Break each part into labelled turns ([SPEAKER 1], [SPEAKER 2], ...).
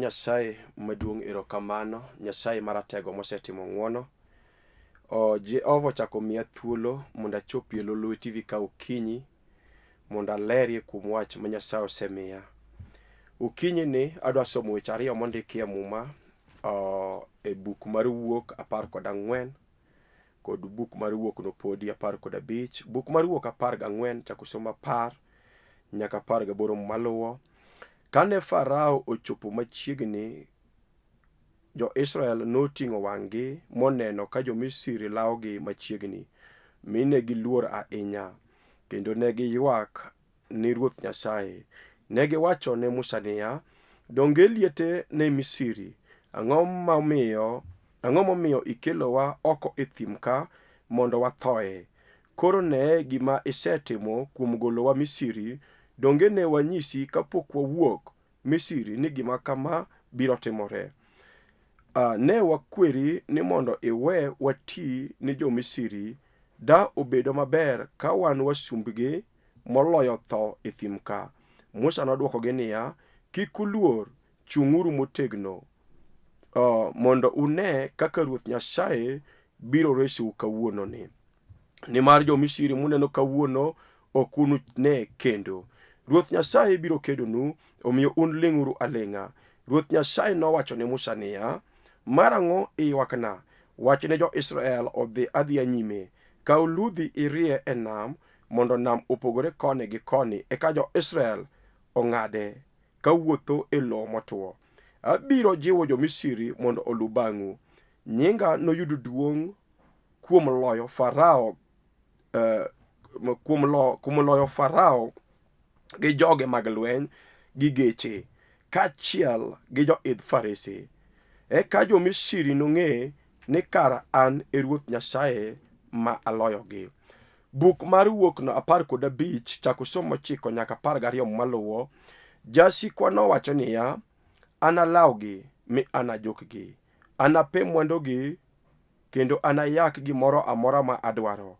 [SPEAKER 1] Nyasaye maduong' erokamano, Nyasaye maratego mosetimo ng'wono. O, Jehova ochako miya thuolo mondo achopie e Lolwe TV ka okinyi mondo alerie kuom wach ma Nyasaye osemiya. Okinyi ni adwa somo weche ariyo mondiki e Muma o, e buk mar Wuok 14 kod buk mar Wuok no podi 15. Buk mar Wuok 14 chako somo 10 nyaka 18 maluwo. Kane Farao ochopo machiegni, jo-Israel noting'o wang'gi moneno ka jo-Misri lawogi machiegni, mi ne giluor ahinya, kendo ne giywak ni Ruoth Nyasaye. Ne giwacho ne Musa niya, Donge liete ne Misri? Ang'o momiyo ang'o momiyo ikelowa oko e thim ka mondo wathoe? Koro neye gima isetimo kuom golowa Misri. Donge ne wanyisi kapok wawuok Misri ni gima kama biro timore? Ne wakweri ni mondo iwe wati ni jo-Misri. Da obedo maber ka wan wasumbgi moloyo tho e thim ka. Musa nodwokogi niya, Kik uluor, chung'uru motegno, mondo une kaka Ruoth Nyasaye biro resou kawuononi. Nimar jo-Misri muneno kawuono ok unune kendo. Ruoth Nyasaye biro kedonu, omiyo un ling'uru aling'a. Ruoth Nyasaye nowacho ne Musa niya, Marang'o iywakna? Wach ne jo-Israel odhi adhiya nyime. Kaw ludhi irie e nam mondo nam opogore koni gi koni, eka jo-Israel ong'ade kawuotho e lowo motwo. Abiro jiwo jo-Misri mondo oluw bang'u. Nyinga noyud duong' kuom loyo Farao kuom loyo Farao gi joge mag lweny gi geche kaachiel gi joidh farese. Eka jo-Misri nong'e ni kara an e Ruoth Nyasaye ma aloyogi. Buk mar Wuok no 15 chako somo 9 nyaka 12 maluwo, jasikwa nowacho niya, Analawgi mi anajukgi, anape mwandugi kendo anayak gimoro amora ma adwaro.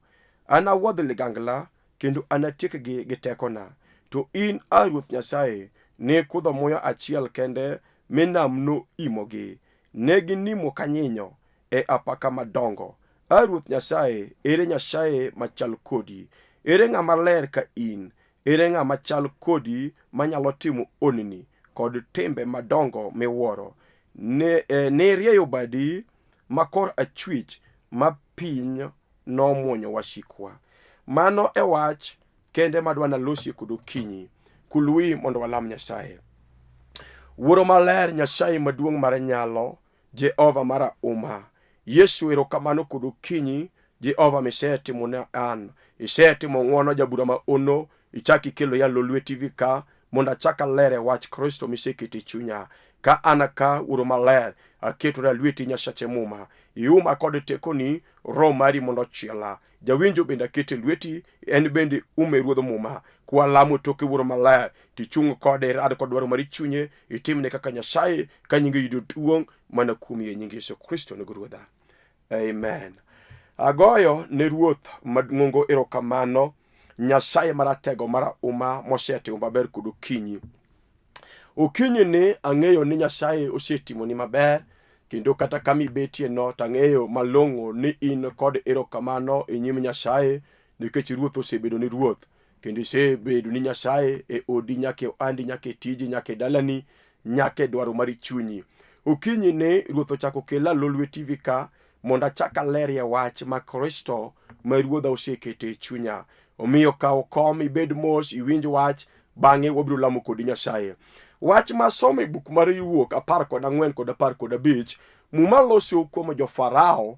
[SPEAKER 1] Anawuodh ligangla kendo anatiekgi gi tekona. To in, a Ruoth Nyasaye, nikudho muya achiel kende mi nam noimogi. Ne ginimo ka nyinyo e apaka madongo. A Ruoth Nyasaye, ere Nyasaye machal kodi? Ere ng'ama ler ka in? Ere ng'ama chal kodi manyalo timo honni kod timbe madongo miwuoro? Ne, nirieyo badi ma kor achwich ma piny nomwonyo wasikwa. Mano e wach kende madwa nalosie kod okinyi. Kului mondo walam Nyasaye. Wuoro maler, Nyasaye maduong' mar nyalo, Jehova mar auma. Yesu erokamano kod okinyi, Jehova misetimo ne an. Isetimo ng'wono jabura ma ono, ichak ikelo ya Lolwe TV ka mondo achak alere wach Kristo miseketo e chunya. Ka an ka Wuoro maler, aketora lweti Nyasache muma. Iuma kod tekoni, Roho mari mondo ochiela. Jawinjo bende aketo e lweti, en bende ume Ruodh muma. Kwalamo toke Wuoro maler, tichung' kode irad kod dwaro mar chunye, itimne kaka Nyasaye, ka nyinge yudo duong' mana kuom yie nying Yesu Kristo nego Ruodha. Amen. Agoyo ne Ruoth mang'ongo erokamano, Nyasaye maratego marahuma mosetimo maber kod okinyi. Okinyi ni ang'eyo ni Nyasaye osetimoni maber kendo kata kama ibetie no to ang'eyo malong'o ni in kod erokamano e nyim Nyasaye nikech Ruoth osebedo ni Ruoth kendo isebedo ni Nyasaye e odi nyaka e ohandi nyaka e tiji nyaka e dalani nyaka e dwaro mar chunyi. Okinyi ni Ruoth ochako kela Lolwe TV ka mondo achak alerie wach ma Kristo ma Ruodha oseketo e chunya. Omiyo kaw kom ibed mos iwinj wach bang'e wabiro lamo kodi Nyasaye. Wach ma somo e buk mar Wuok 14 kod 15 Muma loso kuom jo Farao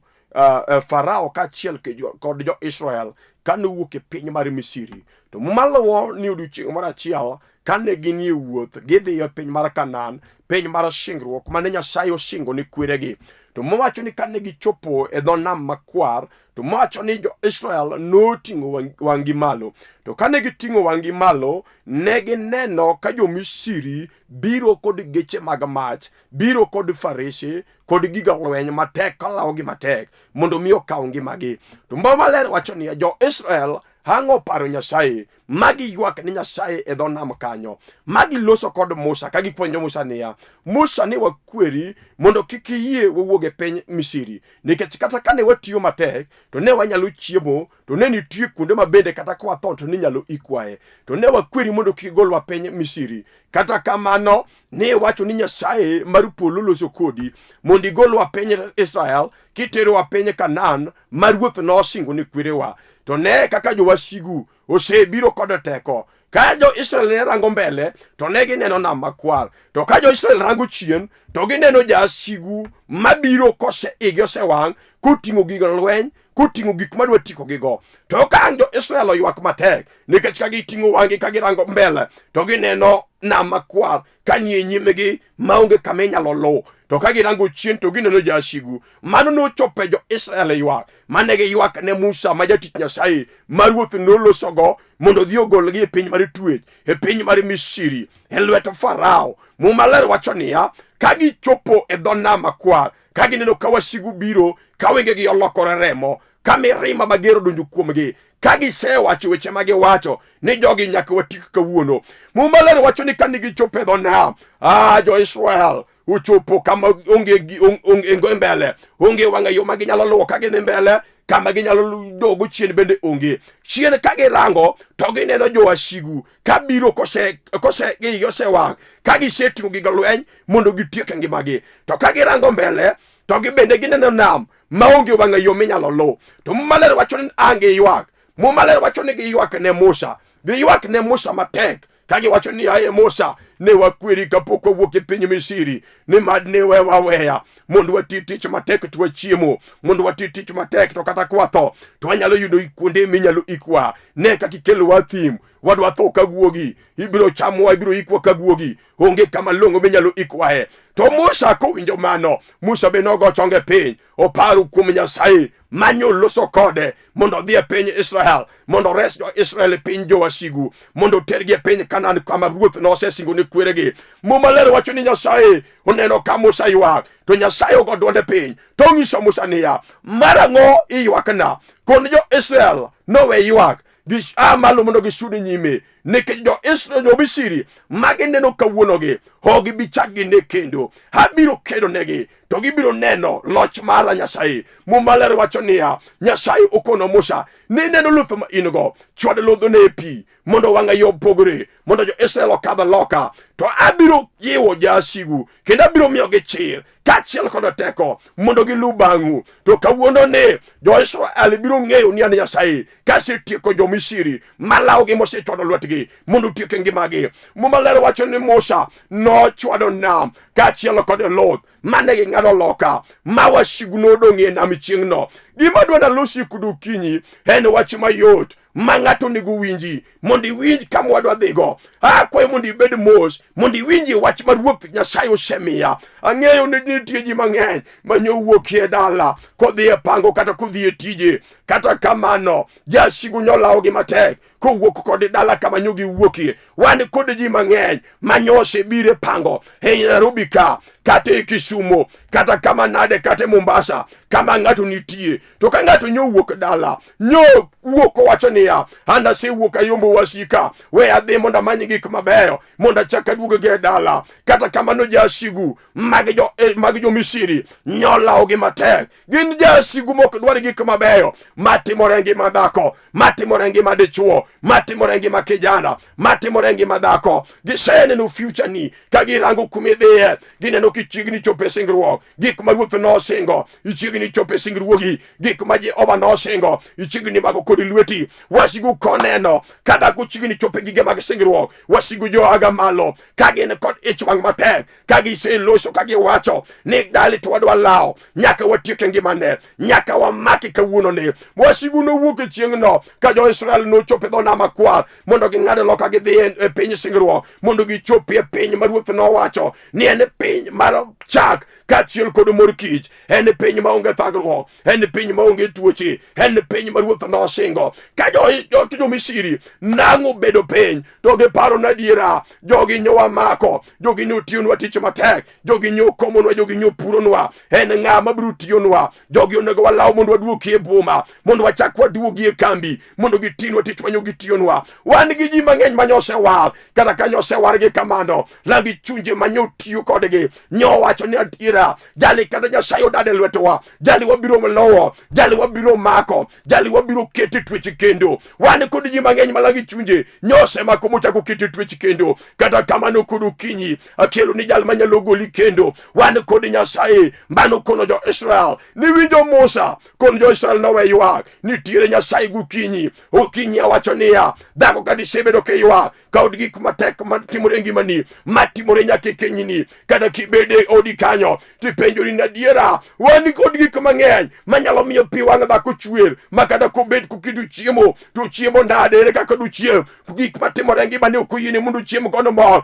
[SPEAKER 1] Farao kaachiel kod jo-Israel kane owuok e piny mar Misri. To Muma luwo ni odiechieng' moro achiel kane ginie wuoth gidhiyo e piny mar Kanaan, piny mar singruok mane Nyasaye osingo ne kweregi. To Muma wacho ni kane gichopo e dho nam makwar, to Muma wacho ni jo-Israel noting'o wang'gi malo. To kane giting'o wang'gi malo, ne gineno ka jo-Misri biro kod geche mag mach, biro kod farese kod giga lweny matek kalawogi matek mondo mi okaw ngimagi. To Muma maler wacho niya, jo-Israel Ang'o paro Nyasaye ma giywak ni Nyasaye e dho nam kanyo, ma giloso kod Musa ka gikwenjo Musa niya, Musa ne wakweri mondo kik iyie wawuog e piny Misri, nikech kata kane watiyo matek to ne wanyalo chiemo, to ne nitie kuonde ma bende kata ka watho to ninyalo ikwaye, to ne wakweri mondo kik igolwa piny Misri. Kata kamano ne iwacho ni Nyasaye mar polo loso kodi mondo igolwa piny Israel kiterowa piny Kanaan ma ruoth nosingo ni kwerewa. To ne kaka jowasigu osebiro kod teko. Ka jo-Israel ne rango mbele to ne gineno nam makwar, to ka jo-Israel rango chien to gineno jasigu mabiro kose igi osewang' koting'o gig lweny koting'o gik madwa tikogigo. To ka ang' jo-Israel oywak matek nikech ka giting'o wang'gi ka girango mbele to gineno nam makwar ka nie nyimgi maonge kama inyalo luw, to ka girango chien to gineno jasigu. Mano nochopo e jo-Israel e ywak mane giywak ne Musa ma jatich Nyasaye ma ruoth nolosogo mondo odhi ogolgi e piny mar twech, e piny mar Misri, e lwet Farao. Muma ler wacho niya, ka gichopo e dho nam makwar, ka gineno ka wasigu biro, ka wengegi olokore remo, ka mirima mager odonjo kuomgi, ka gisewacho weche ma giwacho ni jogi nyaka watik kawuono. Muma ler wacho ni kane gichopo e dho nam, jo-Israel ochopo kama onge onge mbele, onge wang'a yo ma ginyalo luwo ka gidhi mbele, kama ginyalo dogo chien bende onge. Chien ka girango to gineno jowasigu ka biro kose kose gi osewang' ka giseting'o gigo lweny mondo gitiek ngimagi. To ka girango mbele to gibende gineno nam maonge wang'a yo minyalo luw. To Muma ler wacho ni ang' giywak. Muma ler wacho ni giywak ne Musa. Giywak ne Musa matek ka giwacho ni aye Musa, ne wakweri kapok wawuok e piny Misri, ni mad ne wewa weya mondo wati tich matek to wachiemo, mondo wati tich matek to kata kwatho to wanyalo yudo kuonde minyalo ikwa. Ne kaka ikelowa thim, wadwa tho ka guogi, ibiro chamwa, ibiro ikwa ka guogi, onge kama long'o minyalo ikwae. To Musa kowinjo mano, Musa be nogo chonge piny, oparo kuom Nyasaye manyo loso kode mondo odhi e piny Israel, mondo ores jo-Israel e piny jowasigu, mondo otergi e piny Kanaan kama ruoth nosesingo ne kweregi. Muma ler wacho ni Nyasaye oneno ka Musa ywak, to Nyasaye ogo dwonde piny to onyiso Musa niya, marang'o iywakna? Kon jo-Israel nowe ywak, gia malo mondo gisud nyime, nikech jo-Israel jo-Misri ma gineno kawuonogi ok gibi chak gine kendo. Abiro kedo negi to gibiro neno loch mara Nyasaye. Muma ler wacho niya, Nyasaye okono Musa ni neno luth ma in go, chwad ludhone e pi mondo wang'a yo opogre, mondo jo-Israel okadh loka. To abiro jiwo jasigu kendo abiro miyogi chir kaachiel kod teko mondo giluw bang'u. To kawuono ni jo-Israel biro ng'eyo ni an Nyasaye kasetieko jo-Misri malawogi mosechwado lwetgi mondo otiek ngimagi. Muma ler wacho ni Musa nochwado nam kaachiel kod luth mane ging'ado loka ma wasigu nodong' e nam chieng'no. Gima dwa nalosi kudu okinyi en wach mayot ma ng'ato onego winji mondo iwinj kama wadwa dhigo. Akwayo mondo ibed mos mondo iwinji wach ma Ruoth Nyasaye osemiya. Ang'eyo ni nitie ji mang'eny ma nyowuokie dala kodhi e pango kata kodhi e tije. Kata kamano, jasigu nyolawogi matek kowuok kod dala kama nyo giwuokie. Wan kod ji mang'eny ma nyosebiro e pango e Nairobi ka, kata e Kisumo, kata kama nade, kata e Mombasa, kama ng'ato nitie. To ka ng'ato nyo wuok dala, nyo wuok kowacho niya, an asewuok ayombo wasika, we adhi mondo amany gik mabeyo, mondo achak aduog e dala. Kata kamano jasigu mag jo, mag jo Misri nyolawogi matek. Gin jasigu mok dwar gik mabeyo matimore e ngima dhako, matimore e ngima dichuo, matimore e ngima kijana, matimore e ngima dhako. Giseneno future ni ka girango kuma idhiye, gineno kichiegni chopo e singruok, gik ma ruoth nosingo, ichiegni chopo e singruogi, gik ma Jehova nosingo, ichiegni mako kod lweti. Wasigu koneno kata kochiegni chopo e gige mag singruok, wasigu joaga malo ka gin kod ich wang' matek, ka giseloso ka giwacho ni dali to wadwa lawo, nyaka watiek e ngimane, nyaka wamaki kawuono ni. Wasigu nowuok e chieng'no ka jo-Israel nochopo e dho nam. Nam Makwar mondo ging'ad loka gidhi e piny singruok, mondo gichopi e piny ma ruoth nowacho ni en piny mar chak kaachiel kod mor kich, en piny maonge thagruok, en piny maonge tuoche, en piny ma ruoth nosingo. Ka jo-Misri nang'o bedo piny to giparo ni adiera jogi nyowa mako, jogi nyotiyonwa tich matek, jogi nyokomonwa, jogi nyopuronwa, en ng'a mabiro tiyonwa? Jogi onego walaw mondo waduoki e boma, mondo wachak waduogi e kambi, mondo gitinwa tich manyo gitiyonwa. Wan gi ji mang'eny manyosewar, kata ka nyosewargi kamano, lagi chunje manyotiyo kodgi, nyowacho ni adiera jali kata Nyasaye odade lwetwa, jali wabiro lowo, jali wabiro mako, jali wabiro keto e twech kendo. Wan kod ji mang'eny malagi chunje nyosemako mochako keto e twech kendo. Kata kamano kod okinyi akelo ni jal manyalo goli kendo. Wan kod Nyasaye mano kono jo-Israel ni winjo Musa kono jo-Israel nowe ywak. Nitiere Nyasaye gokinyi. Okinyi awacho niya, dhako ka disebedo kiywak kaw gik matek matimore e ngimani, matimore nyaka e kenyini, kata kibede e odi kanyo tipenjori ni adiera wan kod gik mang'eny manyalo miyo pi wang' dhako chwer, ma kata kobet koketo chiemo to chiemo nade, ere kaka dochiem? Gik matimore e ngimani ok oyiene mondo ochiem gono mor.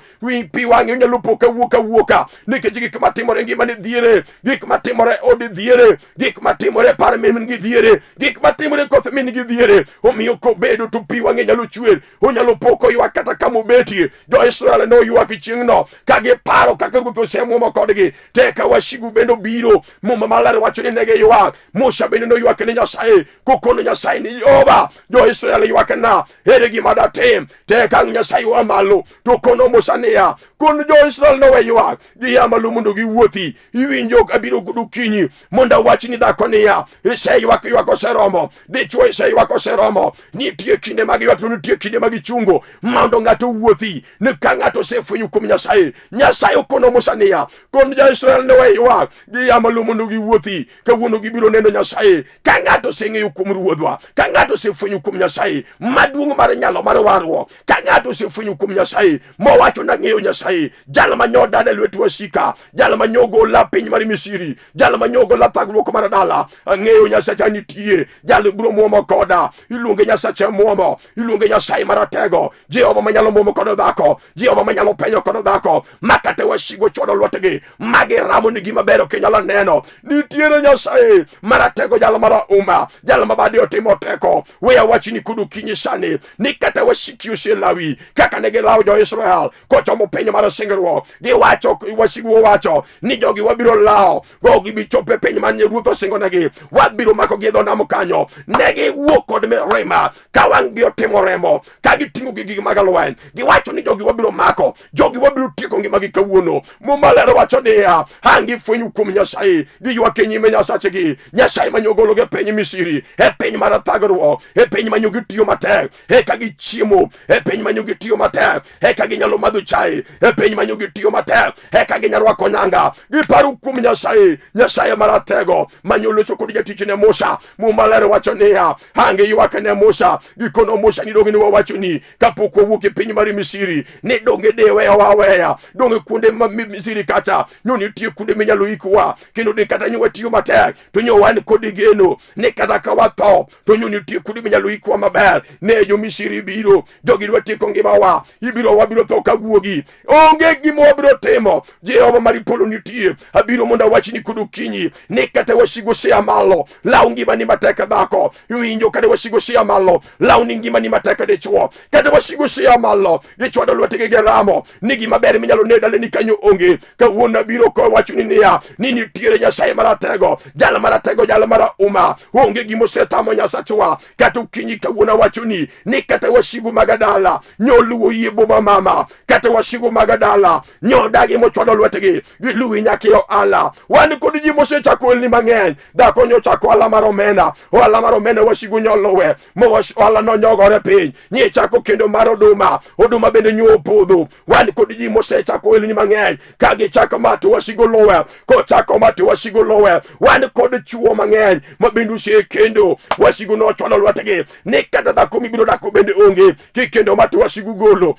[SPEAKER 1] Pi wang'e onyalo po kawuok awuoka nikech gik matimore e ngimani dhiere, gik matimore e ode dhiere, gik matimore e par min gi dhiere, gik matimore e koth min gi dhiere. Omiyo kobedo to pi wang'e nyalo chwer, onyalo po koywak kata kama obetie. Jo-Israel noywak chieng'no ka giparo kaka Ruoth osemwomo kodgi. Teka wasigu bende obiro. Muma maler wacho ni ne giywak. Musa bende noywak ne Nyasaye kokono Nyasaye ni Jehova, Jo-Israel ywakna, ere gima datim? Teka ang' Nyasaye oa malo to kono Musa niya, kon Jo-Israel nowe ywak, gia malo mondo giwuothi. Iwinjo abiro gokinyi mondo awach ni dhako niya, iseywak ywak oseromo, dichwo iseywak oseromo. Nitie kinde mag ywak to nitie kinde mag chungo mondo ng'ato owuothi. Ni ka ng'ato osefwenyo kuom Nyasaye, Nyasaye okono Musa niya, kon jo-Israel ne we ywak, gia malo mondo giwuothi. Kawuono gibiro neno Nyasaye. Ka ng'ato oseng'eyo kuom Ruodhwa, ka ng'ato osefwenyo kuom Nyasaye maduong' mar nyalo mar warruok, ka ng'ato osefwenyo kuom Nyasaye mowacho nang'eyo Nyasaye, jal ma nyodada e lwet wasika, jal ma nyogola piny mar Misri, jal ma nyogola thagruok mar dala, ang'eyo Nyasacha nitie, jal biro muomo koda. Iluonge Nyasacha muomo, iluonge Nyasaye maratego, Jehova manyalo muomo kod dhako, Jehova manyalo penyo kod dhako, ma kata wasigu chwado lwetgi, ma giramo ni gima ber ok inyalo neno. Nitiere Nyasaye maratego, jal marahuma, jal ma bade otimo teko. We awachni kod okinyi sani ni kata wasiki oselawi kaka ne gilawo jo-Israel kochomo piny mar singruok, giwacho, wasigu owacho ni jogi wabiro lawo go gibi chopo e piny mane ruoth osingonegi, wabiro makogi e dho nam kanyo. Ne giwuok kod mirima ka wang'gi otimo remo, ka giting'o gigi mag lweny, giwacho ni jogi wabiro mako, jogi wabiro tieko ngimagi kawuono. Muma ler wacho niya, ang' gifwenyo kuom Nyasaye, giywak e nyime Nyasachgi, Nyasaye mane ogologi e piny Misri, e piny mar thagruok, e piny mane gitiyo matek, eka gichiemo, e piny mane gitiyo matek, eka ginyalo madho chai, e piny mane gitiyo matek, eka ginyalo rwako nanga. Giparo kuom Nyasaye, Nyasaye maratego mane oloso kod jatichne Musa. Muma ler wacho niya, ang' giywak ne Musa, gikono Musa ni donge ne wawacho ni kapok wawuok e piny mar Misri ni donge de weyowa aweya, donge kuonde ma Misri kacha nyo nitie kuonde minyalo ikwa, kendo ni kata nyo watiyo matek to nyo wan kod geno ni kata ka watho to nyo nitie kuonde minyalo ikwa maber. Ne jo Misri biro, jogi dwa tieko ngimawa, ibiro wabiro tho ka guogi, onge gima wabiro timo. Jehova mar polo nitie, abiro mondo awachni kod okinyi ni kata wasigu osea malo, law ngimani matek dhako, iwinjo, kata wasigu osea malo, law ni ngimani matek dichwo, kata wasigu osea malo, gichwado lwetgi gi ramo ni gima ber minyalo ne daleni kanyo onge. Kawuono abiro kowachoni niya, ni nitiere Nyasaye maratego, jal maratego, jal marahuma, onge gima osetamo Nyasachwa. Kata okinyi kawuono awachoni ni kata wasigu mag dala nyoluwo yie boma mama, kata wasigu mag dala nyodagi mochwado lwetgi giluwi nyaka e ohala. Wan kod ji mosechako ohelni mang'eny. Dhako nyochako ohala mar omena, ohala mar omena wasigu nyoluwe ma ohala nonyogore piny. Nyichako kendo mar oduma, oduma bende nyo opodho. Wan kod ji mosechako ohelni mang'eny, ka gichako ma to wasigu luwe, kochako ma to wasigu luwe. Wan kod chuo mang'eny ma bende osekendo, wasigu nochwalo lwetgi ni kata dhako mibiro dako bende onge, kikendo ma to wasigu golo,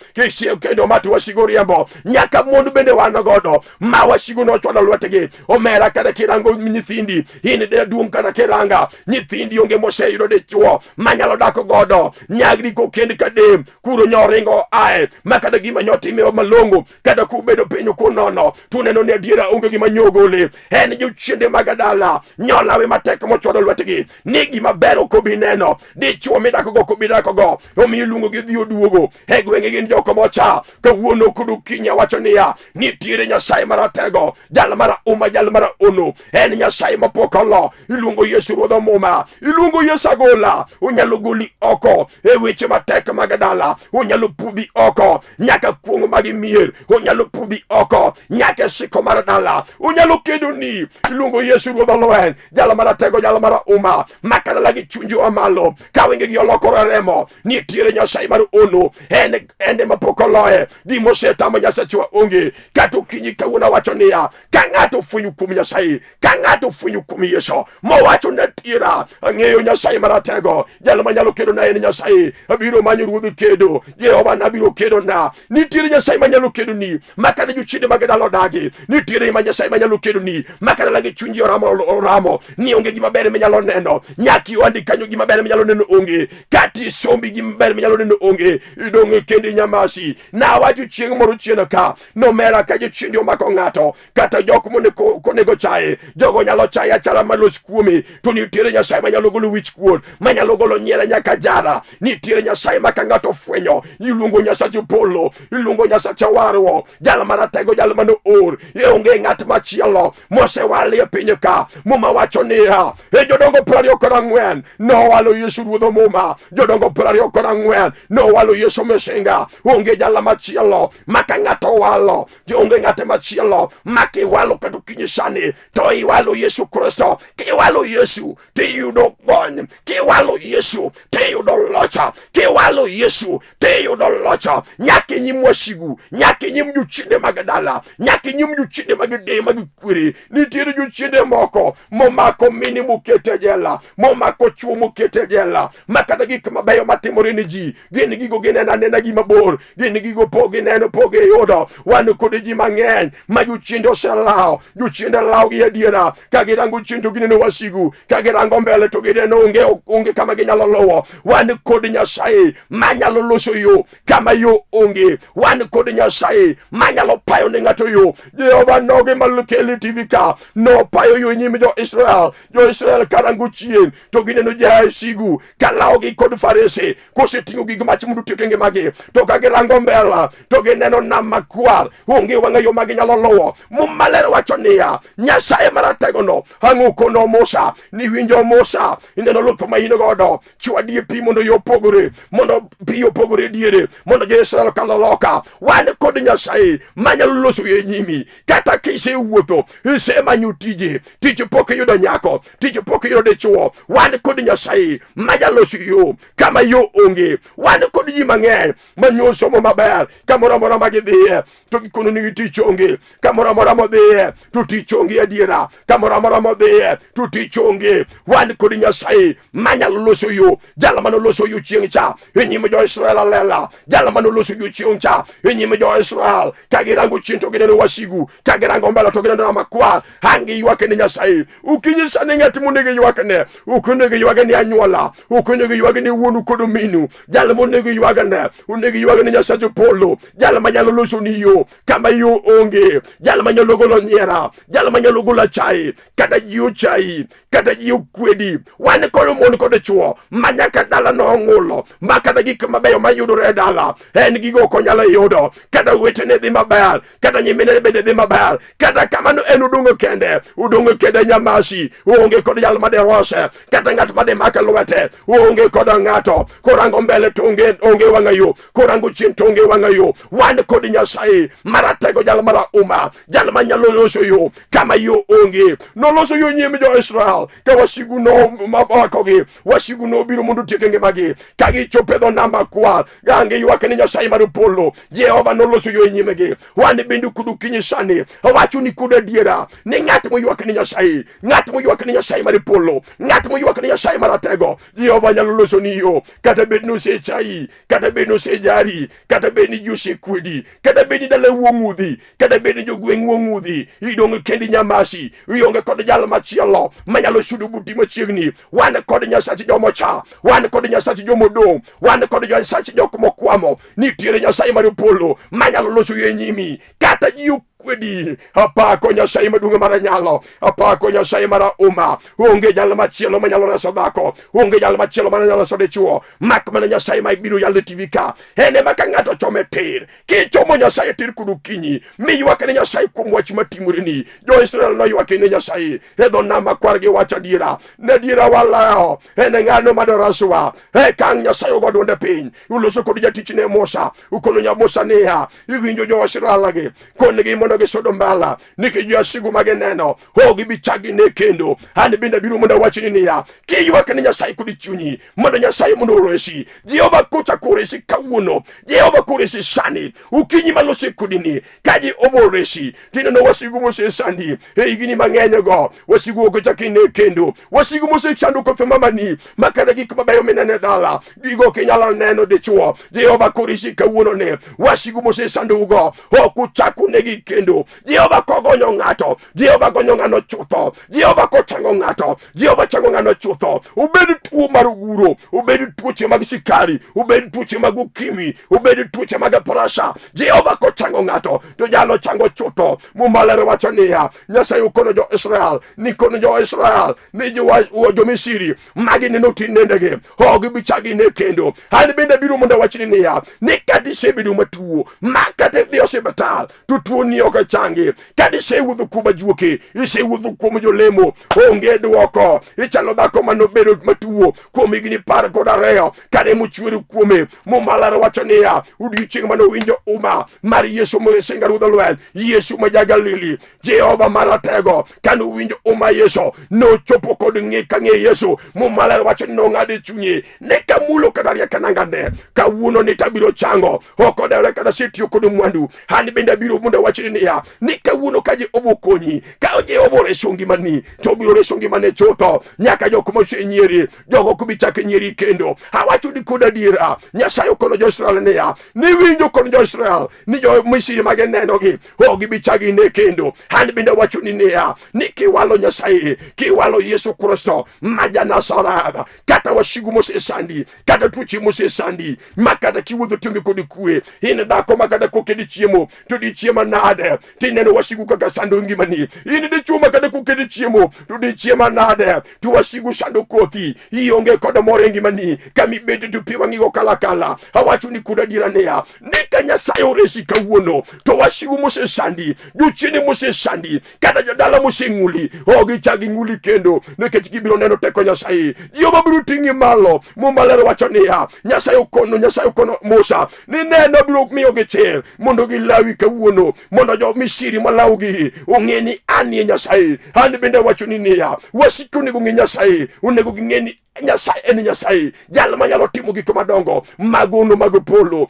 [SPEAKER 1] kendo ma to wasigu riembo. Nyaka mon bende wan godo ma wasigu nochwalo lwetgi. Omera, kata kirango nyithindi, in jaduong', kata kiranga nyithindi onge moseyudo dichuo manyalo dak godo. Nyagri kokend kadem kuro nyoringo ae ma kata gima nyotime malong'o kata kubedo piny kunono tuneno ni adiera onge gima nyogole. En jochiende mag dala nyolawe matek mochwado lwetgi ni gima ber ok obi neno. Dichwo midakgo ok obi dakgo, omiyo iluongo gi dhi oduogo e gwenge gin joko mocha. Kawuono kod okinyi awacho niya, nitiere Nyasaye maratego, jal mara uma, jal mara ono, en Nyasaye mapok olo. Iluongo Yesu Ruodh Omuma, iluongo Yesu agola, onyalo goli oko e weche matek mag dala, onyalo pudhi oko nyaka kuong' mag mier, onyalo pudhi oko nyaka e siko mar dala, onyalo kedoni. Iluongo Yesu Ruodh Olweny, jal maratego, jal mara uma, maka dala gi chunji omalo ka wengegi olokore remo. Nitiere Nyasaye mar ono, en ema pok oloye. Gima osetamo Nyasachwa onge. Kata okinyi kawuono awacho niya, ka ng'ato ofwenyo kuom Nyasaye, ka ng'ato ofwenyo kuom Yesu mowacho ni adiera ang'eyo Nyasaye maratego, jal manyalo kedo na en Nyasaye, abiro manyo ruodh kedo, Jehova nabiro kedo na. Nitiere Nyasaye manyalo kedo ni ma kata jochiende mag dala odagi. Nitiere ma Nyasaye manyalo kedo ni ma kata lagi chunyi oramo oramo ni onge gima ber minyalo neno. Nyaka iwandi kanyo gima ber minyalo neno onge, kata isombi gima ber minyalo neno onge, idong' kendi nyamasi. Nawacho chieng' moro chien ka nomera ka jochiende omako ng'ato kata jok monego chaye, jogo nyalo chaye achala malos kuome, to nitiere Nyasaye manyalo golo wich kuot, manyalo golo nyiera nyaka jara. Nitiere Nyasaye ma ka ng'ato ofwenyo, iluongo Nyasach polo, iluongo Nyasach warruok, jal maratego, jal mane oor. E onge ng'at machielo mosewali e piny ka. Muma wacho niya, e jodongo 24 nowalo Yesu Ruodh Muma, jodongo 24 nowalo Yesu Mesinga. Onge jal machielo ma ka ng'ato owalo, onge ng'at machielo ma kiwalo kata okinyi sani to iwalo Yesu Kristo. Kiwalo Yesu tiyudo gony, kiwalo Yesu tiyudo locha, kiwalo Yesu tiyudo locha nyaka e nyim wasigu, nyaka e nyim jochiende mag dala, nyaka e nyim jochiende mag deye mag kwere. Nitiere jochiende moko momako mine mokete jela, momako chwo mokete jela, ma kata gik mabeyo matimore ne ji gin gigo gineno anena gi mabor, gin gigo pok gineno, pok giyudo. Wan kod ji mang'eny ma jochiende oselawo, jochiende lawo gi adiera. Ka girango chien to gineno wasigu, ka girango mbele to gineno onge, onge kama ginyalo luwo. Wan kod Nyasaye manyalo loso yo kama yo onge. Wan kod Nyasaye manyalo payo ne ng'ato yo. Jehova noge malokeli TV ka nopayo yo nyim jo-Israel. Jo-Israel karango chien to gineno jasigu kalawogi kod farese koseting'o gig mach mondo otiek ngimagi, to ka girango mbele to gineno nam makwar, onge wang'a yo ma ginyalo luwo. Muma maler wacho niya, Nyasaye marategono ang'o kono Musa ni winjo Musa, ineno luth ma in godo, chwadie pi mondo yo opogore, mondo pi opogore diere, mondo jo-Israel okal loka. Wan kod Nyasaye manyalo loso yo e nyimi, kata kisewuotho isemanyo tije, tich pok iyudo nyako, tich pok iyudo dichuo, wan kod Nyasaye manyalo loso yo kama yo onge. Wan kod ji mang'eny manyo somo maber, kamoro amora ma gidhiye to gikono ni tich onge, kamoro amora modhiye to tich onge adiera, kamoro amora modhiye to tich onge. Wan kod Nyasaye manyalo loso yo, jal mane oloso yo chieng' cha e nyim jo-Israel alela, jal mane oloso yo chieng' cha e nyim jo-Israel, ka girango chien to gineno wasigu, ka girango mbele to gineno makwar, ang' giywak ne Nyasaye. Okinyi sani ng'at monego ywakne, ok onego ywag ni anyuola, ok onego ywag ni wuonu kod minu, jal monego ywagane, onego ywag ni Nyasach polo, jal manyalo loso ni yo kama yo onge, jal manyalo golo nyiera, jal manyalo golo achaye, kata ji ochayi, kata ji okwedi. Wan kod mon kod chwo ma nyaka dala nong'ulo, ma kata gik mabeyo mayudore e dala en gigo ok onyal yudo, kata wetene dhi maber, kata nyimine bende dhi maber, kata kamano en odong'o kende, odong'o kende nyamasi, oonge kod jal maderose, kata ng'at mademake lwete, oonge kod ng'ato. Korango mbele to onge, onge wang'a yo, korango chien to onge wang'a yo. Wan kod Nyasaye maratego, jal marahuma, jal manyalo loso yo kama yo onge. Noloso yo nyim jo-Israel ka wasigu nomakogi, wasigu nobiro mondo otiek ngimagi, ka gichopo e dho nam makwar, gange ywak ni Nyasaye mar polo. Jehova noloso yo e nyimgi. Wan bende kod okinyi sani awacho ni kod adiera ni ng'at moywak ni Nyasaye, ng'at moywak ni Nyasaye mar polo, ng'at moywak ni Nyasaye maratego, Jehova nyalo loso ni yo, kata bed ni osechayi, kata bed ni osejari, kata bed ni ji osekwedi, kata bed ni dalau ong'udhi, kata bed ni jogweng' ong'udhi, idong' kendi nyamasi, ionge kod jal machielo manyalo sudo buti machiegni. Wan kod Nyasach jomocha, wan kod Nyasach Nyasach jomodong', wan kod Nyasach jok mokwamo. Nitiere Nyasaye mar polo manyalo loso e nyimi kata ji okwedi. Apako Nyasaye maduong' mar nyalo, apako Nyasaye mar uma. Onge jal machielo manyalo reso dhako, onge jal machielo manyalo reso dichuo, mak mana Nyasaye ma ibiro yalo e TV ka. En ema ka ng'ato chome tir, kichomo Nyasaye tir kod okinyi, miywak ne Nyasaye kuom wach matimoreni. Jo-Israel noywak ne Nyasaye e dho nam makwar giwacho adiera, ne adiera walawo, en ng'ano madoreswa? E kang' Nyasaye ogo dwonde piny, uloso kod jatichne Musa, ukono nya Musa niya, iwinjo jo-Israel-gi, konigi mondo gisudo mbala, nikech jowasigu ma gineno ok gibi chak gine kendo. An bende abiro mondo awachni niya, kiywak ne Nyasaye kod chunyi, mondo Nyasaye mondo oresi. Jehova kochako oresi kawuono, Jehova koresi sani, okinyi malose kodini, ka Jehova oresi, tineno wasigu mosesandi e higni mang'eny go, wasigu ok chak ine kendo, wasigu mosechando kothe mamani, ma kata gik mabeyo mineno e dala, gigo ok inyal neno dichuo. Jehova koresi kawuono ni, wasigu mosesandougo ok uchak unegi kendo. Jehova kogonyo ng'ato, Jehova gonyo ng'ano chutho. Jehova kochango ng'ato, Jehova chango ng'ano chutho. Obed tuo mar oguro, obed tuoche mag sikari, obed tuoche mag ukimwi, obed tuoche mag pressure. Jehova kochango ng'ato, to jalo chango chutho. Muma ler wacho niya, Nyasaye okono jo-Israel, ni kono jo-Israel, ni jo-Misri, magi neno tinendegi, ok gibi chak gine kendo. An bende abiro mondo awachni niya, ni kata isebedo matuo, ma kata idhi osiptal, to tuoni ok changi. Kata isewuotho kuom ajuoke, isewuotho kuom jolemo, onge dwoko. Ichalo dhako manobedo matuo kuom higni 12 ka remo chwer kuome. Muma ler wacho niya, odiechieng' mane owinjo uma mar Yesu mosinga ruodh lweny, Yesu ma ja-Galili, Jehova maratego, kane owinjo uma Yesu, nochopo kod ng'e ka ng'e Yesu. Muma ler wacho ni nong'ado e chunye, ne kamulo kata riek nangane, kawuono ni tabiro chango, ok odewre kata asetiyo kod mwandu. An bende abiro mondo awachni niya, ni kawuono ka Jehova okonyi, ka Jehova oreso ngimani, to obiro reso ngimane chutho, nyaka jok mosenyieri, jogo ok bi chak nyieri kendo. Awacho ni kod adiera, Nyasaye okono jo-Israel niya, niwinjo kod jo-Israel ni jo-Misri ma ginenogi ok gibi chak gine kendo. An bende awachoni niya, ni kiwalo Nyasaye, kiwalo Yesu Kristo ma ja-Nazareth, kata wasigu mosesandi, kata tuoche mosesandi, ma kata kiwuotho tionge kod kwe, in dhako ma kata kokedi chiemo to dichiema nade? Tineno wasigu kaka sando ngimani. In dichuo ma kata kokedi chiemo to dichiema nade? To wasigu sando kothi, ionge kod mor e ngimani, kama ibete to pi wang'igo kalakala. Awacho ni kod adiera niya, ni ka Nyasaye oresi kawuono, to wasigu mosesandi, jochiende mosesandi, kata jodala moseng'uli, ok gichak ging'uli kendo, nikech gibiro neno teko Nyasaye. Jehova biro ting'i malo. Muma ler wacho niya, Nyasaye okono Musa ni neno biro miyogi chir mondo gilawi kawuono, mondo jo Misri malawgi ong'e ni anie Nyasaye. An bende awachoni niya, wasiki onego ng'e Nyasaye, onego ging'e ni Nyasaye en Nyasaye, jal manyalo timo gik madongo mag ono mag polo.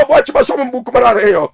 [SPEAKER 1] Wach masomo buk mar ariyo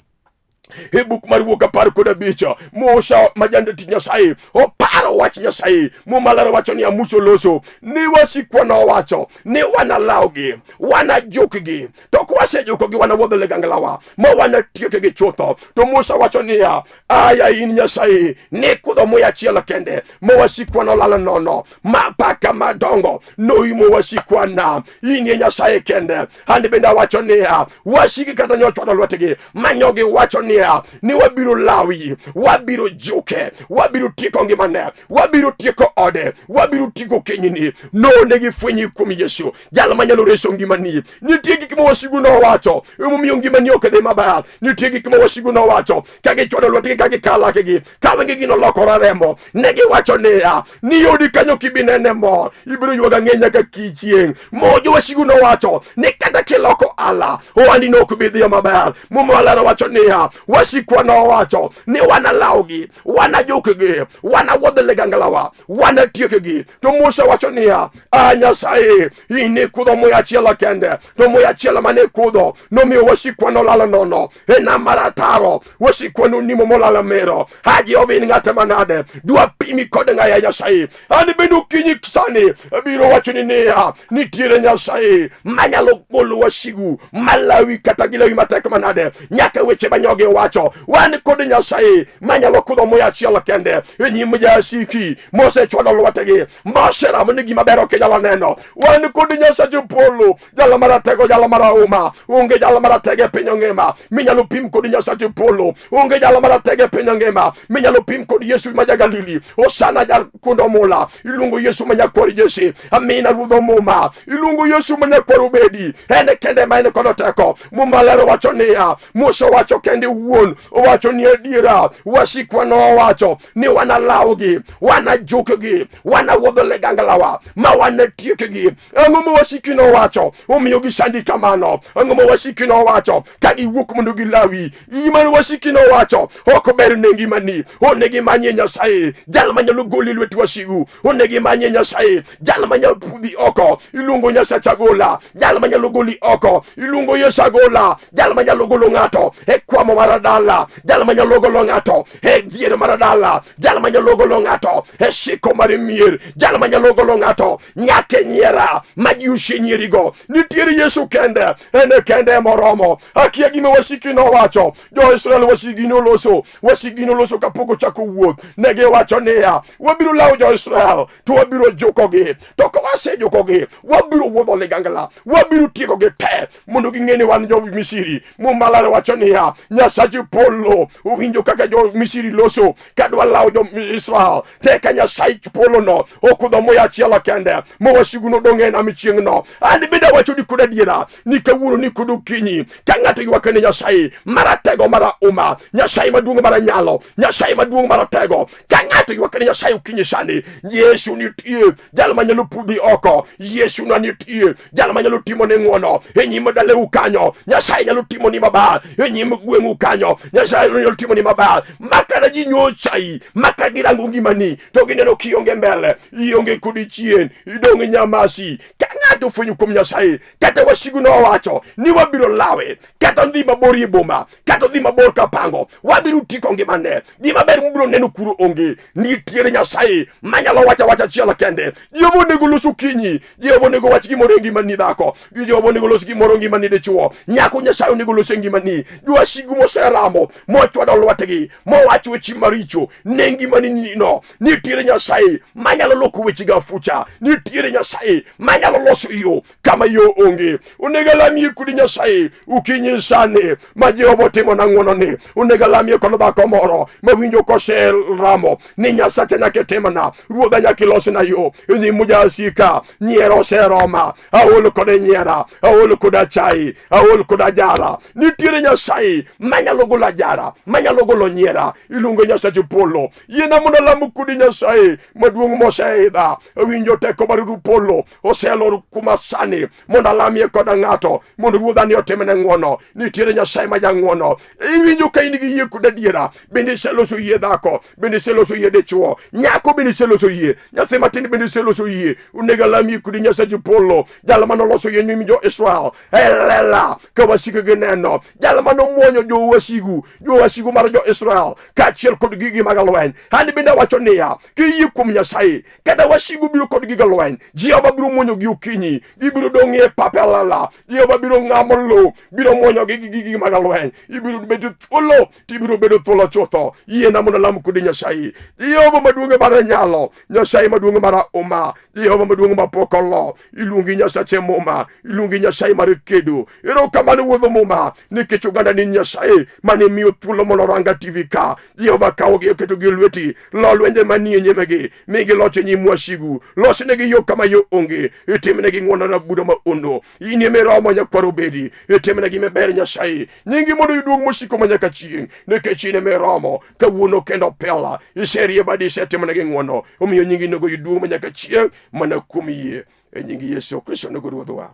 [SPEAKER 1] e buk mar Wuok 15, Musa ma jatich Nyasaye oparo wach Nyasaye. Muma ler wacho niya, Musa oloso ni wasikwa nowacho ni wanalawgi, wanajukgi, to kwasejukogi wanawuodh liganglawa ma wanatiekgi chutho. To Musa wacho niya, aya in Nyasaye, nikudho muya achiel kende ma wasikwa nolal nono, ma paka madongo noimo wasikwa nam. In e Nyasaye kende. An bende awacho niya, wasiki kata nyochwado lwetgi manyogi wacho niya ni wabiro lawi, wabiro juke, wabiro tieko ngimane, wabiro tieko ode, wabiro tieko kenyini. Nonegi fwenyi kuom Yesu, jal manyalo reso ngimani. Nitie gik ma wasigu nowacho emomiyo ngimani ok dhi maber. Nitie gik ma wasigu nowacho ka gichwado lwetgi ka gikalakgi ka wengegi nolokore remo. Ne giwacho niya ni odi kanyo kibinene mor, ibiro ywago ang'e nyaka kichieng'. Mo jowasigu nowacho ni kata kiloko ala ohandi no ok bi dhiyo maber. Muma maler wacho niya, wasikwa nowacho ni wanalawgi, wanajukgi, wanawuodh liganglawa, wanatiekgi. To Musa wacho niya, a Nyasaye, in ikudho muya achiel kende, to muya achiel mane ikudho nomiyo wasikwa nolal nono e nam mar ataro, wasikwa nonimo molal mero. A Jehova, in ng'at manade? Dwa pimi kod ng'a ya Nyasaye? An bende okinyi sani abiro wachoni niya, nitiere Nyasaye manyalo golo wasigu malawi kata gilawi matek manade, nyaka weche manyogi wacho. wacho wan kod Nyasaye manyalo kudho muya achiel kende e nyim jasiki mosechwado lwetegi moseramo ni gima ber ok inyalo neno. Wan kod Nyasaye polo, jalo maratego, jalo marahuma. Onge jalo maratego e piny ngima minyalo pim kod Nyasaye polo. Onge jalo maratego e piny ngima minyalo pim kod Yesu ma ja-Galili. Hosana jakundo mula, iluongo Yesu ma nyakwar Jesse. Amina ruodh muma, iluongo Yesu ma nyakwar Obedi. En kende ma en kod teko. Muma lero wacho niya, Musa owacho kende wuon, owacho ni adiera, wasikwa nowacho ni wanalawgi, wanajukgi, wanawuodho liganglawa ma wanatiekgi. Ang'o ma wasiki nowacho omiyo gisandi kamano? Ang'o ma wasiki nowacho ka giwuok mondo gilawi? Gima wasiki nowacho ok ber ne ngimani. Onego imanyie Nyasaye, jal manyalo goli lwet wasigu. Onego imanyie Nyasaye, jal manyalo pudhi oko. Iluongo Nyasach agola, jal manyalo goli oko. Iluongo Yesu agola, jal manyalo golo ng'ato e kwamo mar dala, jal manyalo golo ng'ato e dhier mar dala, jal manyalo golo ng'ato e siko mar mier, jal manyalo golo ng'ato nyaka e nyiera ma ji osenyierigo. Nitiere Yesu kende, en kende moromo. Akia gima wasiki nowacho, Jo-Israel wasigi noloso, wasigi noloso kapok ochako wuoth. Ne giwacho niya, wabiro lawo Jo-Israel to wabiro jukogi, to ka wasejukogi wabiro wuodho ligangla, wabiro tiekogi te mondo ging'e ni wan jo-Misri. Muma lero wacho niya, Nyasach polo owinjo kaka jo-Misri loso kadwa lawo jo-Israel, teka Nyasaye polono okudho muya achiel kende ma wasigu nodong' e nam chieng'no. An bende awacho ni kod adiera ni kawuono ni kod okinyi ka ng'ato ywak ne Nyasaye maratego marahuma, Nyasaye maduong' maranyalo, Nyasaye maduong' maratego, ka ng'ato ywak ne Nyasaye okinyi sani, Yesu nitie, jal manyalo pudhi oko. Yesu na nitie, jal manyalo timo ne ng'wono e nyim daleu kanyo. Nyasaye nyalo timo ni maber e nyim gweng'u kanyo. Nyasaye nyalo timo ni maber makata ji nyochai, maka girango ngimani to gineno kionge mbele, ionge kodi chien, idong' nyamasi. Ka ng'ato ofwenyo kuom Nyasaye, kata wasigu nowacho ni wabiro lawe, kata odhi mabor e boma, kata odhi mabor kapango, wabiro tiko ngimane. Gima ber mubiro neno kuro onge. Nitiere Nyasaye manyalo wacho awacha achiel kende. Jehova onego los okinyi, Jehova onego wach gimoro e ngimani dhako, Jehova onego los gimoro e ngimani dichuo, nyako Nyasaye onego los e ngimani. Jowasigu moseramo, mochwado lwetgi, mowacho weche maricho ne ngimani no, nitiere Nyasaye manyalo loko weche ga afucha, nitiere Nyasaye manyalo loso yo kama yo onge. Onego alamie kod Nyasaye okinyi sani ma Jehova otimona ng'wononi. Onego alamie kod dhako moro mawinjo koseramo ni Nyasacha nyaka itimna, Ruodha nyaka ilosna yo e nyim jasika. Nyiero oseroma, aol kod nyiera, aol kod achayi, aol kod ajara. Nitiere Nyasaye manyalo golo ajara, manyalo golo nyiera. Iluongo Nyasache polo. Yiena mondo alam kodi Nyasaye maduong' moseidha. Awinjo teko mar ru polo oselor kuma sani mondo alamie koda ng'ato mondo ruodha ni otimne ng'wono. Nitiere Nyasaye ma jang'wono. Iwinjo ka in gi yie kod adiera, bende iseloso yie dhako, bende iseloso yie dichuo, nyako bende iseloso yie, nyathi matin bende iseloso yie. Onego alamie kodi Nyasache polo, jal manoloso yie nyim jo-Israel e lela ka wasikgi neno, jal manomuonyo jowasigu, jowasigu mar jo-Israel kaachiel kod gigi mag lweny. An bende awacho niya, kiyie kuom Nyasaye, kata wasigu biro kod gigo lweny, Jehova biro muonyogi okinyi, gibiro dong' e pap e lala, Jehova biro ng'amo lowo, biro muonyogi gi gigi mag lweny. Ibiro bedo thuolo, to ibiro bedo thuolo chutho. Yiena mondo alam kodi Nyasaye. Jehova maduong' mar nyalo, Nyasaye maduong' mar uma, Jehova maduong' ma pok olo, iluongi Nyasache muma, iluongi Nyasaye mar kedo. Erokamano wuodh muma, nikech oganda ni Nyasaye mane miyo thuolo mondo oranga TV ka. Jehova kawogi oketogi e lweti, lo lwenje manie nyimegi, migi loch e nyim wasigu, losnegi yo kama yo onge, itimnegi ng'wono rabudo ma ondo. In ema iromo nyakwar Obedi, itimnegi maber Nyasaye, nyingi mondo oyud duong' mosiko ma nyaka chieng', nikech in ema iromo kawuono kendo pela, iserie badi isetimonegi ng'wono, omiyo nyingi onego oyud duong' ma nyaka chieng' mana kuom yie e nying Yesu Kristo onego Ruodhwa.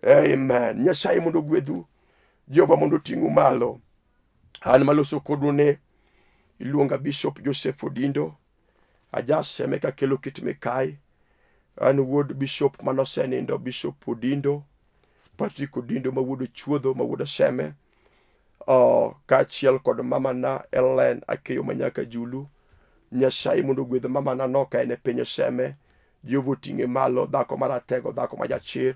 [SPEAKER 1] Amen. Nyasaye mondo ogwedhu, Jehova mondo oting'u malo. An maloso kodu ne iluonga Bishop Joseph Odindo, ajaseme kakelo kit mikai. An wuod Bishop manosenindo, Bishop Odindo, Patrick Odindo ma wuod Ochuodho, ma wuod Aseme, kaachiel kod mamana Ellen Akeyo Manyaka Julu. Nyasaye mondo ogwedh mamana no ka en e piny Oseme. Jehova oting'e malo, dhako maratego, dhako ma jachir,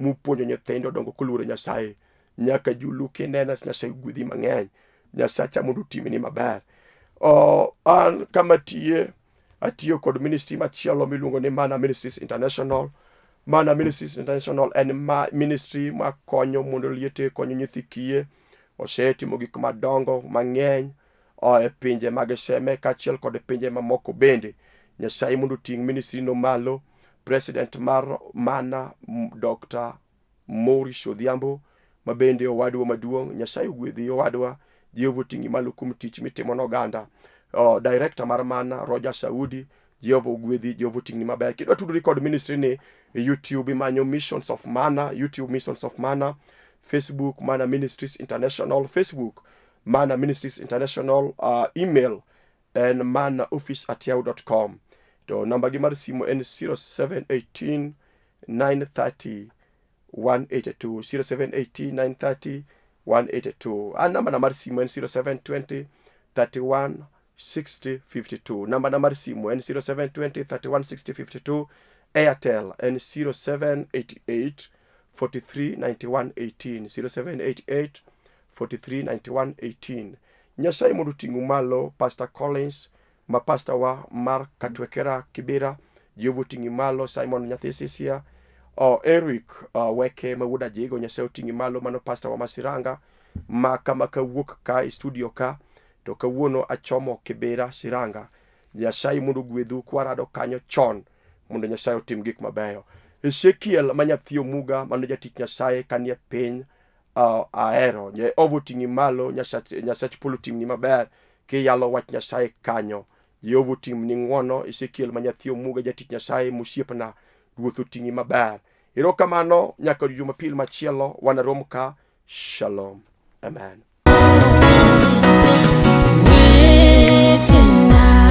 [SPEAKER 1] mupuonjo nyithindo dongo koluoro Nyasaye. Nyaka Julu kinena to Nyasaye ogwedhi mang'eny. Nyasacha mondo otimni maber. O, an kama tiye atiyo kod ministry machielo miluongo ni Mana Ministries International. Mana Ministries International en ma ministry ma konyo mondo liete, konyo nyithi kiye. Osetimo gik madongo mang'eny o, e pinje mag Seme kaachiel kod pinje mamoko bende. Nyasaye mondo oting' ministry no malo. President mar Mana Dr. Maurice Odhiambo ma bende owadwa maduong'. Nyasaye ogwedhi owadwa, Jehova oting'i malo kuom tich mitimo ne oganda. Oh, director mar Mana Roger Saudi, Jehova ogwedhi, Jehova oting'ni maber. Kidwa tudori kod ministry ni e YouTube imanyo Missions of Mana, YouTube Missions of Mana, Facebook Mana Ministries International, Facebook Mana Ministries International, email en manaoffice@yahoo.com to namba gi mar simu en 0718 930 182 0718 930 182 an namba na mar simu en 0720 31 60 52 namba na mar simu en 0720 31 60 52 Airtel en 0788 43 91 18 0788 43 91 18 Nyasaye mondo oting'u malo Pastor Collins ma pastor wa mar Katwekera Kibera Jehova oting'i malo Simon nyathi Sisia oh, Eric Weke ma wuod Ajigo Nyasaye oting'i malo mano pastor wa ma Siranga ma kama kawuok ka e studio ka to kawuono achomo Kibera Siranga Nyasaye mondo ogwedhu kwarado kanyo chon mondo Nyasaye otim gik mabeyo. Ezekiel ma nyathi Omuga mano jatich Nyasaye kanie piny ahero Jehova oting'i malo Nyasach, Nyasach polo otimni maber kiyalo wach Nyasaye kanyo. Jehova otimni ng'wono Ezekiel ma nyathi Omuga jatich Nyasaye mosiepna Ruoth oting'i maber. Erokamano nyaka Jumapil machielo wanarom ka. Shalom. Amen.
[SPEAKER 2] Wetena.